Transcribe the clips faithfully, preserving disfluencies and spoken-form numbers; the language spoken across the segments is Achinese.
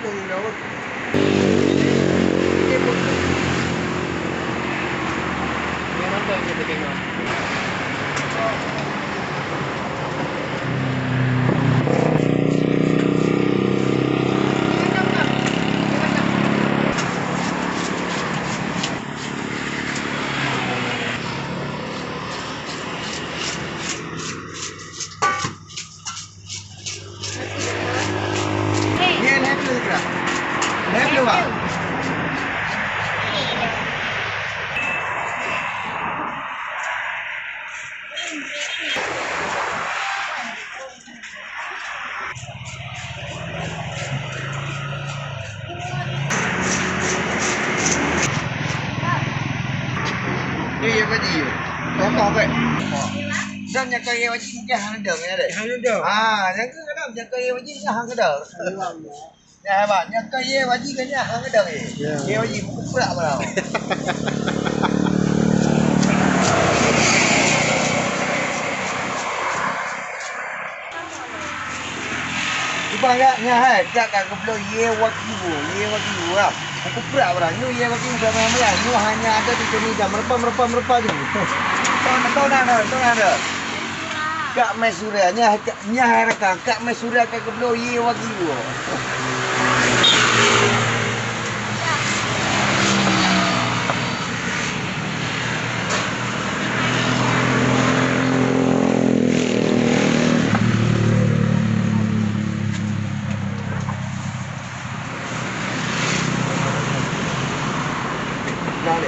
Ni ye baji. Contoh bek. Dan nyang kaya baji mungkin hang dong ya deh. Hang dong. Ah, nyang kaya baji hang dong. Ya, hebat. Nyang ka ye waji kan nyan, hang keudang ye. Ya. Ye waji, meukeuprak barang. Cuba lihat nyan hai, jak ka geubloe ye waji, ye waji lah. Meukeuprak barang. Nyoe ye waji udah merah-merah. Nyoe hanya ada di sini dah merepa, merepa, merepa je. Tuan, tuan ada, tuan ada. Kak Maisura, nyan, nyan hai rakan, Kak Maisura ka geubloe ye wagyu. Nah, ni.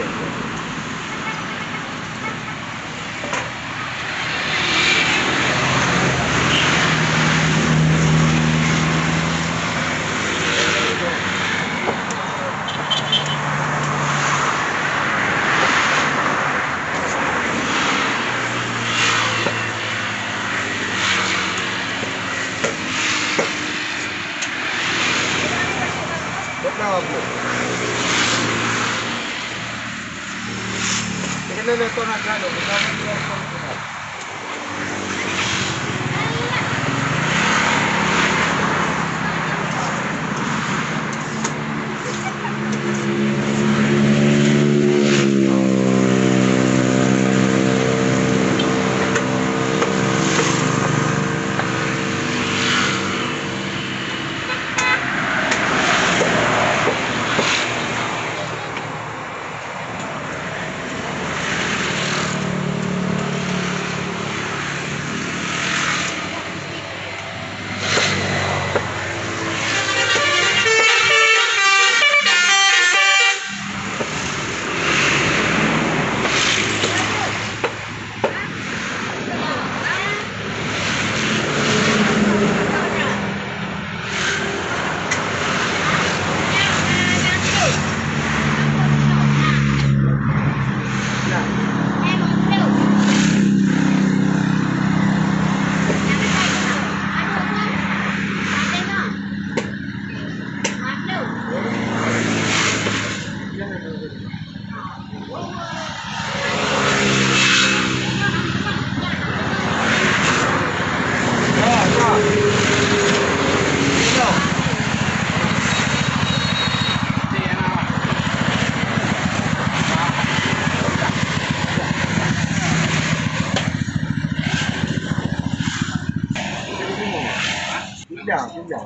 Pindah, pindah.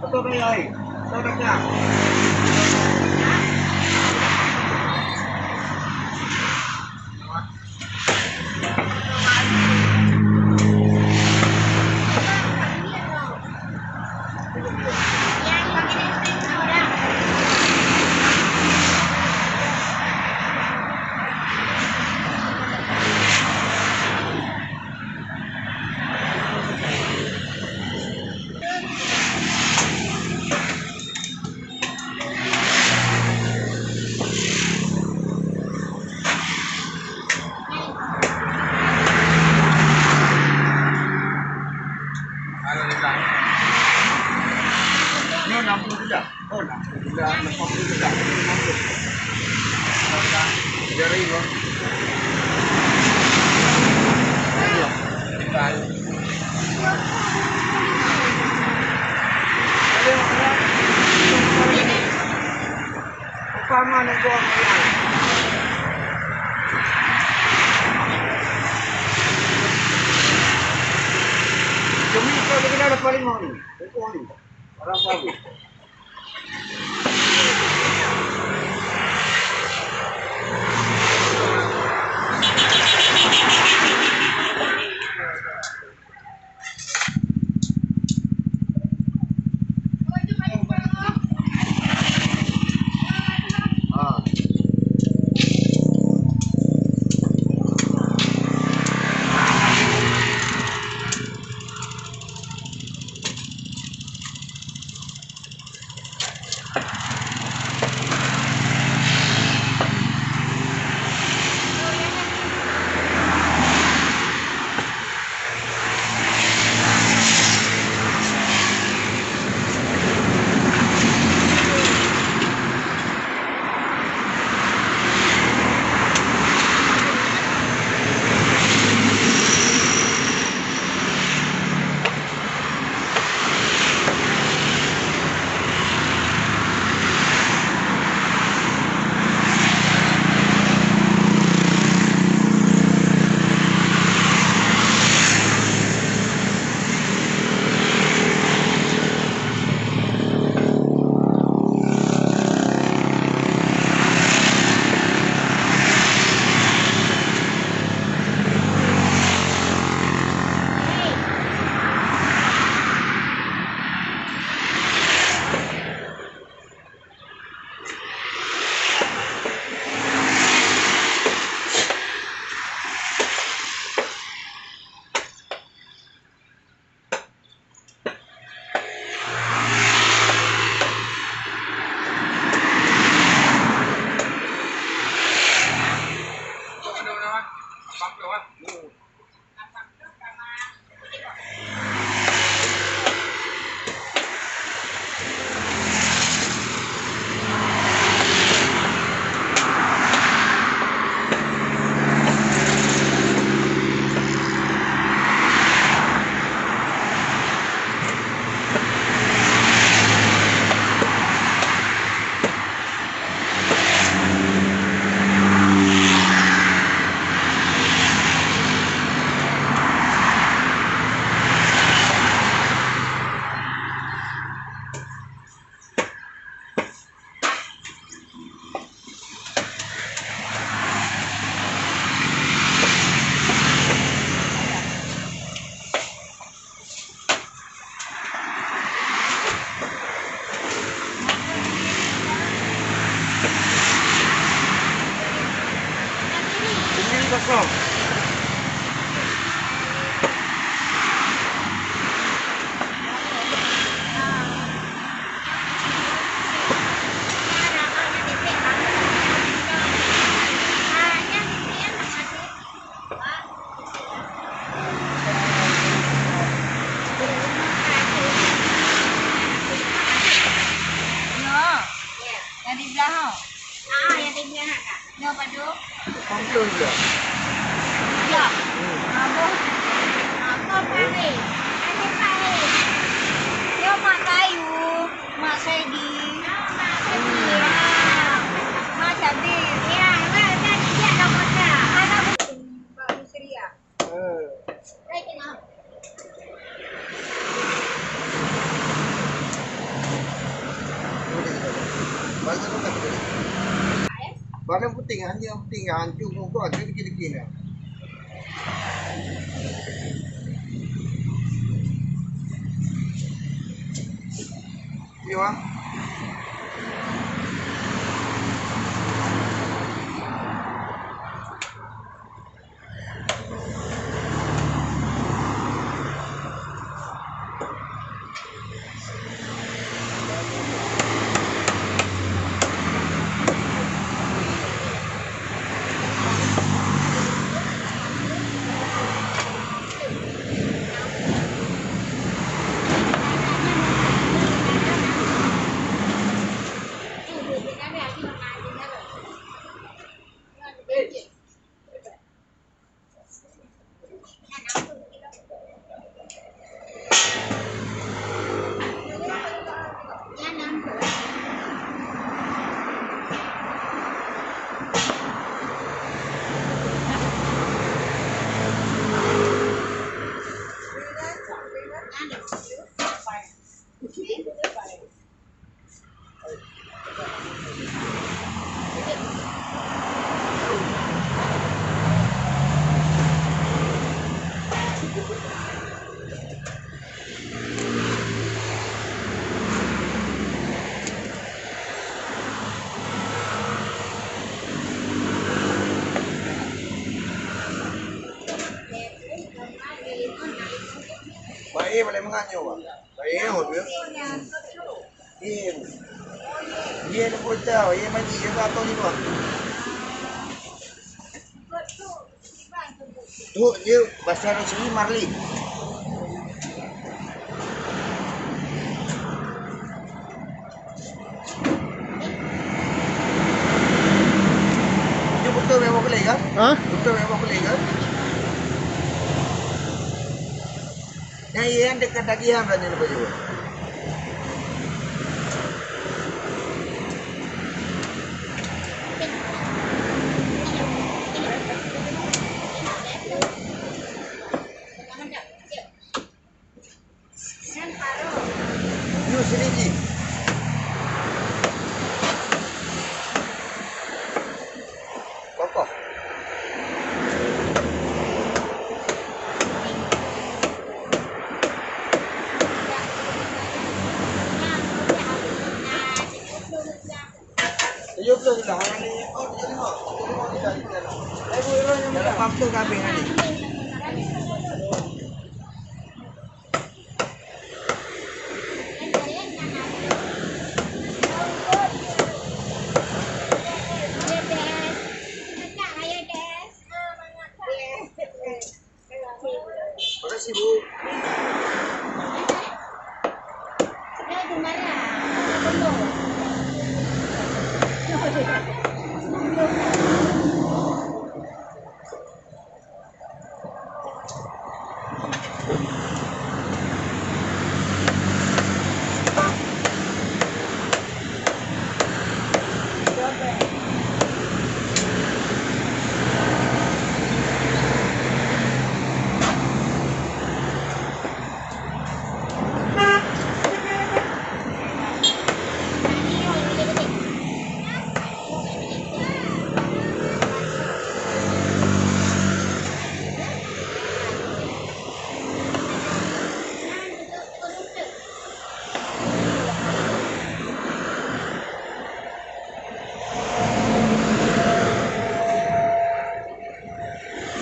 Betul, baik, baik. Betul, betul. Nyoe enam puluh juta. Oh, enam puluh juta, enam puluh juta. Enam puluh juta. Dari gua. Ayo. Kita. Sama nak buang. Demi kau dia kena dapat lima ni. Buang ni. Orang baru. Sendiri kosong. Nyoe, nyang di blah ho. Ah, nyang di blah ha, Kak. Nyoe padum? Lapan ploh je. Ya. Hmm. Abah. Apa parit? Ada parit. Nyoe mak kayu, mak Saidi. Ah, mak Saidi. Ya. Mak Syabir. Ya, mak Syabir. Anak Bang Yusri, ya. Barang penting, hanya yang penting, hancur muka, hancur dikit-dikit lah. Iya, ah. Nyoe, Bang. Baik, nyoe, dia. Iya. Iya, dia pun tahu. Iya, mandi. Dia tak tahu juga. Trôk jeuet, basa Rosi Marli. Nyoe beutôi meuboh keulée kan? Hah? Beutôi meuboh keulée kan? Nyang iya dekat daging han berani leubeh jauh. Nyoe sini jih. Kokoh. Tujuh puluh sudah, hanya ni, oh, tujuh lima. Tujuh lima sudah, tujuh lima. Dalam waktu kami hari. Makasih, Bu.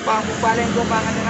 Bang, bupaleng gobang ada